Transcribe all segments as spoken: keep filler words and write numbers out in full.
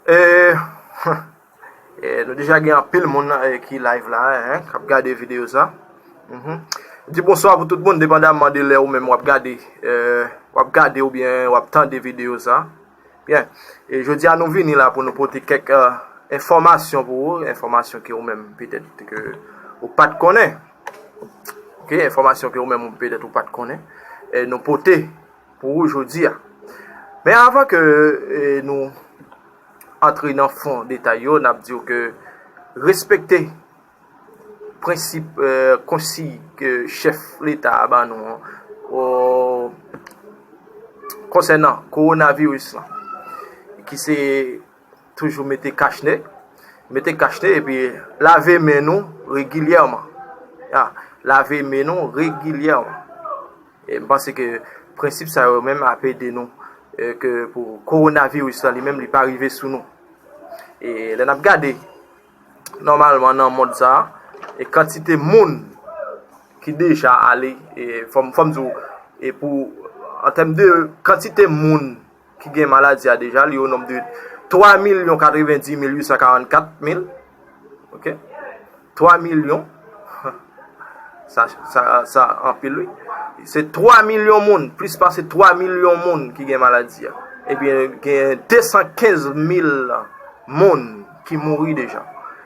E, e, nou deja gen anpil moun e, ki live la, en, k ap gade videyo sa. Mhm. Di bonswa pou tout moun, depandamman de lè ou menm w ap gade, e, w ap gade oubyen w ap tande videyo sa. Byen, e jodi a nou vini la pou nou pote kèk e, enfòmasyon pou ou, enfòmasyon ke ou menm petèt ke ou pa t konnen. Ok, enfòmasyon ke ou menm ou petèt ou pa t konnen. E nou pote pou ou jodi a. Men avan ke e, nou antre nan fon detay yo, n ap di w ke respekte prensip e, konsiy ke chèf Leta a ban nou an, o, konsènan kowonaviris lan, ki se toujou mete kachne, mete kachne epi lave men nou regilyèman. Ya, lave men nou regilyèman. E m panse ke prensip sa yo menm ap ede nou e, ke pou kowonaviris lan li menm li pa rive sou nou. E lè n ap gade nòmalman nan mond sa a, e kantite moun ki deja ale, e fò m, fò m di w, e pou, an tèm de kantite moun ki gen maladi a deja, li o nonb de twa milyon katrevenndis mil uit san karannkat mil. Ok? Twa milyon. Sa, sa, sa anpil, wi. Se twa milyon moun, plis pase twa milyon moun ki gen maladi a. Ebyen, gen de san kenz mil moun ki mouri deja.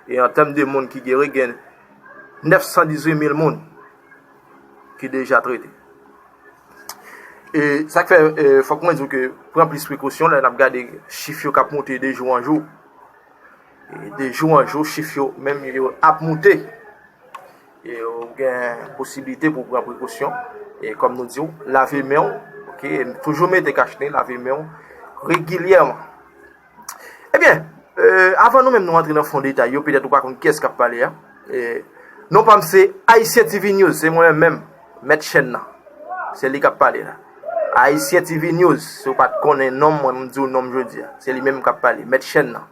E an tèm de moun ki geri, gen nèf san dizuit mil moun ki deja trete. E sa k fè, e, fòk mwen di w ke pran plis prekosyon lè n ap gade chif yo k ap monte de jou an jou. E de jou an jou, chif yo menm yo ap moute. E ou gen posiblite pou w pran prekosyon. E kòm nou di w, lave men w, ok, toujou mete kachne, lave men w regilyèman. Ebyen, e, avan nou menm nou antre nan fon detay yo, petèt ou pa konn kiyès k ap pale a. E, non pa m se Haïtien T V News, se mwen menm menm, mèt chèn nan. Se li k ap pale la. Haïtien T V News, si w pa t konnen non m, mwen m di w non m jodi a. Se li menm k ap pale, mèt chèn nan.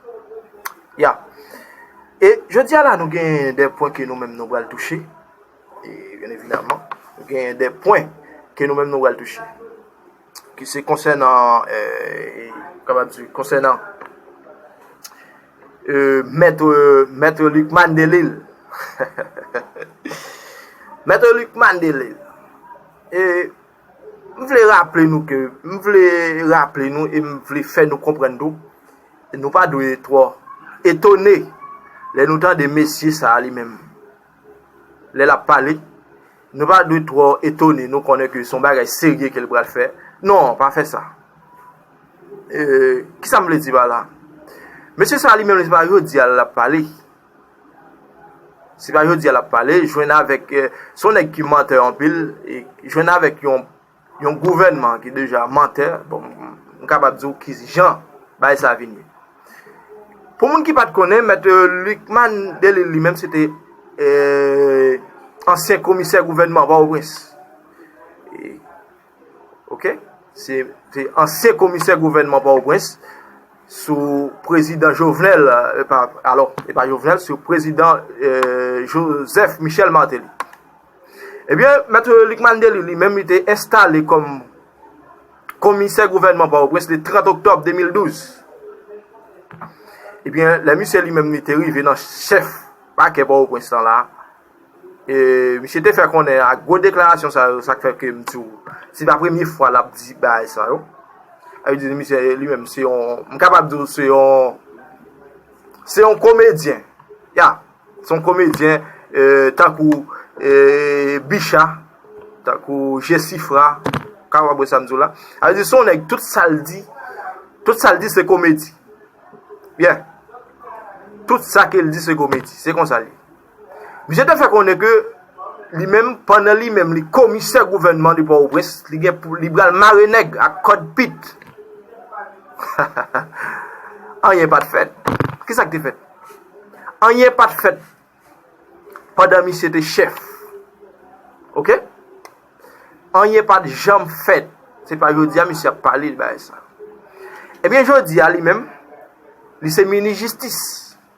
Ya. E jodi a la, nou gen de pwen ke nou menm nou pral touche. E, byen evidaman, nou gen de pwen ke nou menm nou pral touche. Ki se konsènan, e, kapab di, konsènan e, mèt, e, mèt Lucmane Delille. Mèt Lucmane Delille. E m vle raple nou ke, m vle raple nou e m vle fè nou konprann tou, nou pa dwe twò etone lè nou tande mesye sa a li menm. Lè l ap pale, nou pa dwe twò etone, nou konnen ke se yon bagay serye ke l pral fè. Non, pa fè sa. E, kisa m vle di pa la? Mesye sa a li menm, se pa jodi a l ap pale. Se pa jodi a l ap pale, jwenn avèk, e, se yon nèg ki mantè anpil, e jwenn avèk yon, yon gouvènman ki deja mantè, bon, m kapab di w ki jan bagay sa vin ye. Pou moun ki pa t konnen, mèt, e, Lucmane Delille li menm, se te, e, ansyen komisè gouvènman Pòtoprens. E, ok? Se, se ansyen komisè gouvènman Pòtoprens sou prezidan Jovenel, e, pa, alò, e pa Jovenel, sou prezidan, e, Joseph Michel Martelly. Ebyen, mèt Lucmane Delille li menm, li te enstale kòm komisè gouvènman Pòtoprens le trant oktòb de mil douz. Ebyen, lè misye li menm li te rive nan chèf pakè Pòtoprens lan la, e, misye te fè konnen ak gwo deklarasyon sa yo, sa k fè ke m di w, se pa premye fwa l ap di bagay sa yo. Sa vle di, misye li menm, se yon, m kapab di w, se yon, se yon komedyen. Ya. Se yon komedyen, e, tankou, e, Bicha, tankou Jesifra, kapab wè sa m di w la. Sa vle di, se yon nèg, tout sa l di, tout sa l di, se komedi. Byen. Tout sa ke l di, se komedi. Se konsa l ye. Misye te fè konnen ke li menm, pandan li menm, li komisè gouvènman de Pòtoprens, li gen pou, li pral mare nèg ak kòd pit. Anyen pa t fèt. Kisa k te fèt? Anyen pa t fèt pandan misye te chèf. Ok? Anyen pa t janm fèt. Se pa jodi a misye ap pale de bagay sa. Ebyen, jodi a, li menm, li se minis jistis.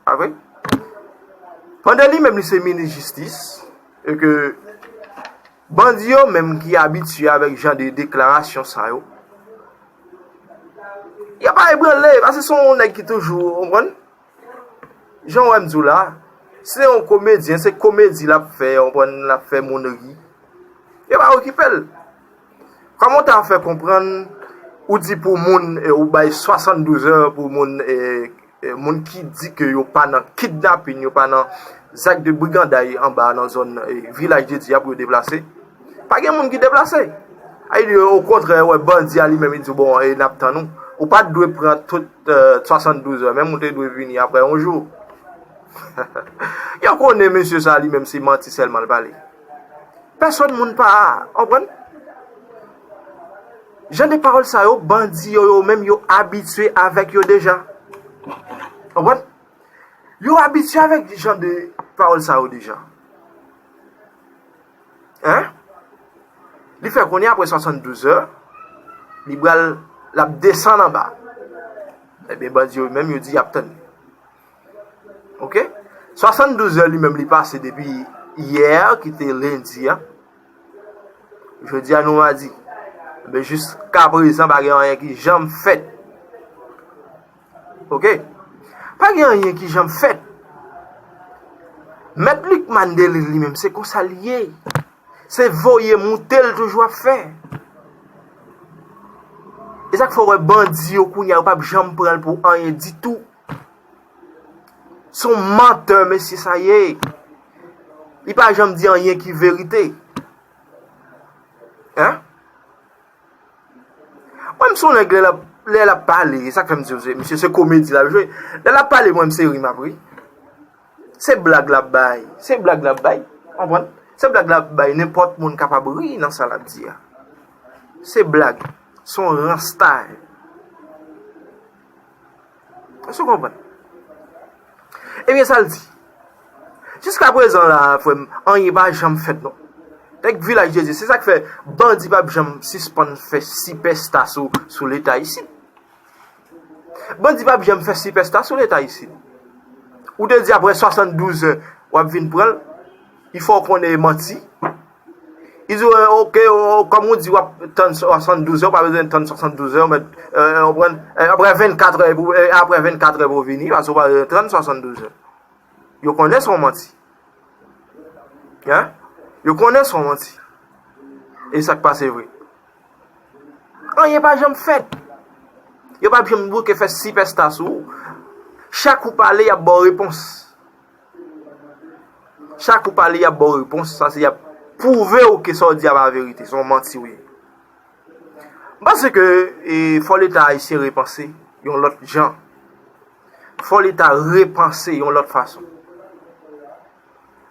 Pa vre? Pandan li menm, li se minis jistis, e ke bandi yo menm ki abitye avèk jan de deklarasyon sa yo, Y ap ebranle, paske se yon nèg ki toujou, w konprann? Jan w wè m di w la, se yon komedyen, se komedi l ap fè, w konprann, l ap fè moun ri. Yo pa okipe l. Kòman w ta fè konprann, ou di pou moun, e, ou bay swasanndouz è pou moun, e, e, moun ki di ke yo pa nan kidnapin, yo pa nan zak de briganday anba nan zòn, e, Vilaj de Dye a pou yo deplase? Pa gen moun ki deplase. Ay, okontrè, wè, bandi a li menm, li di, bon, e, n ap tann ou. Ou pa t dwe pran tout, e, swasanndouz è, menm ou te dwe vini apre yon jou. Yo konnen mesye sa li menm se manti sèlman l pale. Pèsòn moun pa konprann. Jan de pawòl sa yo, bandi yo, yo menm yo abitye avèk yo deja. Konprann? Yo abitye avèk jan de pawòl sa yo deja. Hein? Li fè konnen apre swasanndouz è, li pral, l ap desann anba. Ebyen, bandi yo menm, yo di y ap tann li. Ok? Swasanndouz è li menm li pase depi yè, ki te lendi a. Jodi a nou madi. Ebyen, jiskaprezan, pa gen anyen ki janm fèt. Ok? Pa gen anyen ki janm fèt. Mèt Lucmane Delille li menm, se konsa l ye. Se voye moute l toujou ap fè. E sa k fè w wè bandi yo kounye a, yo p ap janm pran l pou anyen ditou. Se yon mantè, mesye sa ye. Li pa janm di anyen ki verite. Hein? Mwen, m se yon nèg, lè l ap, lè l ap pale, e sa k fè m di w, se, misye, se komedi l ap jwe. Lè l ap pale, mwen, m se ri m ap ri. Se blag l ap bay. Se blag l ap bay. Konprann? Se blag l ap bay. Nenpòt moun kapab ri nan sa l ap di a. Se blag. Se yon rans style. Èske w konprann? Ebyen, sa l di. Jiskaprezan la, frè m, anyen pa janm fèt, non. Nèg Vilaj de Dye, se sa k fè bandi p ap janm sispann fè sipèsta sou, sou Leta isit. Bandi p ap janm fè sipèsta sou Leta isit. Ou te di apre swasanndouz è, w ap vin pran l. Li fè w konnen e manti. Li di w, oke, o, kòm ou di w ap tann swasanndouz è, ou pa bezwen tann swasanndouz è, ou mèt, e, ou pran, e, apre vennkat è, pou, e, apre vennkat è pou w vini, paske ou pa bezwen tann swasanndouz è. Yo konnen se yon manti. Hein? Yo konnen se yon manti. E sa k pase vre. Anyen pa janm fèt. Yo p ap janm bouke fè sipèsta sou ou. Chak ou pale, y ap ba w repons. Chak ou pale, y ap ba w repons. Sa se y ap pwouve w ke sa w di a pa verite. Se yon manti w ye. M panse ke, e, fò Leta ayisyen repanse yon lòt jan. Fò Leta repanse yon lòt fason.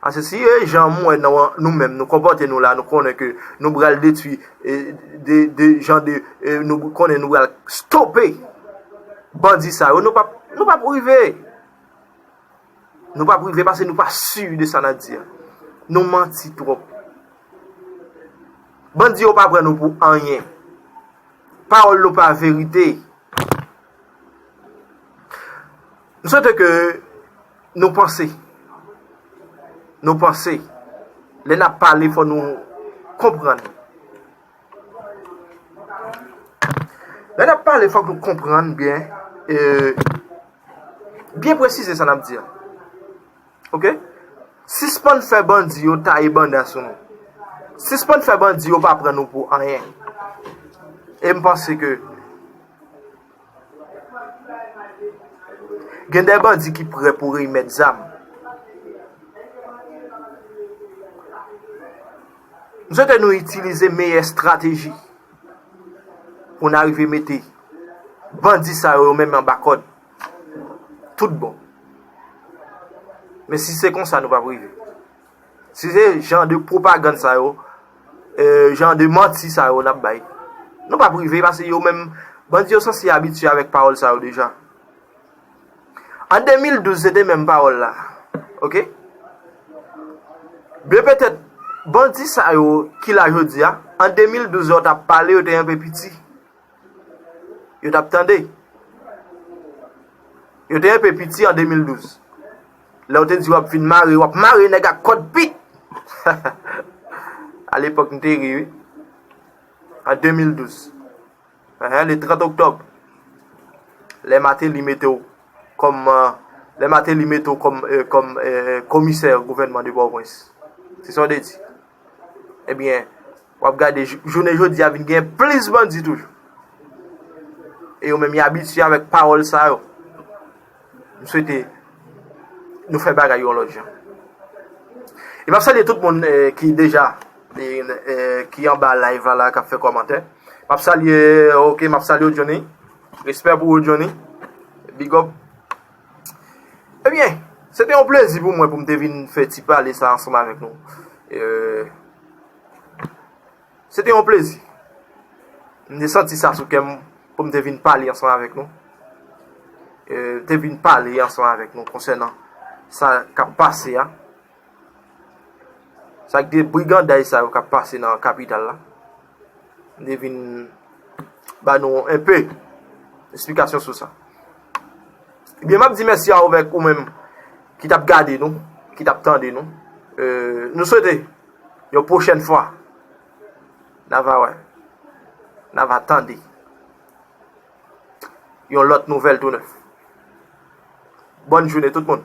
Paske si, e, jan mwen, nou, nou menm, nou konpòte nou la, nou konnen ke nou pral detwi, e, de, de jan de, e, nou konnen nou pral stope bandi sa yo, nou p ap, nou p ap rive. Nou p ap rive paske nou pa si de sa n ap di a. Nou manti twòp. Bandi yo pa pran nou pou anyen. Pawòl nou pa verite. M swete ke nou panse. Nou panse. Lè n ap pale, fò nou konprann. Lè n ap pale, fòk nou konprann byen, e, byen presize sa n ap di a. Oke? Sispann fè bandi yo taye banda sou nou. Sispann fè bandi yo pa pran nou pou anyen. E m panse ke gen de bandi ki prè pou remèt zam. M swete nou itilize meyè estrateji pou n arive mete bandi sa yo, yo menm anba kòd. Tout bon. Men si se konsa, nou p ap rive. Si se jan de pwopagann sa yo, e, jan de manti sa yo n ap bay, nou p ap rive, paske yo menm, bandi yo sanse abitye avèk pawòl sa yo deja. An de mil douz, se te menm pawòl la. Oke? Byen petèt, bandi sa yo ki la jodi a, an de mil douz, lè yo t ap pale, yo te enpe piti. Yo t ap tande. Yo te enpe piti an de mil douz. Lè w te di w ap vin mare, w ap mare nèg ak kòd pit. Alepòk, m te ri, wi. An de mil douz. Enhen, le trant oktòb. lè Martelly mete w kòm, lè Martelly mete w kòm, kòm komisè gouvènman de Pòtoprens. Se sa w te di. Ebyen, w ap gade jounen jodi a vin gen plis bandi toujou. E yo menm y abitye avèk pawòl sa yo. M swete nou fè bagay yon lòt jan. E m ap salye tout moun ki deja, ki anba live la, k ap fè kòmantè. M ap salye, ok, m ap salye w, Johnny. Respè pou ou, Johnny. Big up. Ebyen, se te yon plezi pou mwen pou m te vin fè ti pale sa ansanm avèk nou. Se te yon plezi. M te santi sa sou kè m pou m te vin pale ansanm avèk nou. M te vin pale ansanm avèk nou konsènan sa k ap pase a. Sa k de briganday sa yo k ap pase nan kapital la. M te vin ba nou enpe esplikasyon sou sa. Ebyen, m ap di mèsi avèk ou menm ki t ap gade nou, ki t ap tande nou. Nou swete yon pwochèn fwa n a va wè, n a va tande yon lòt nouvèl tou nèf. Bòn jounen tout moun.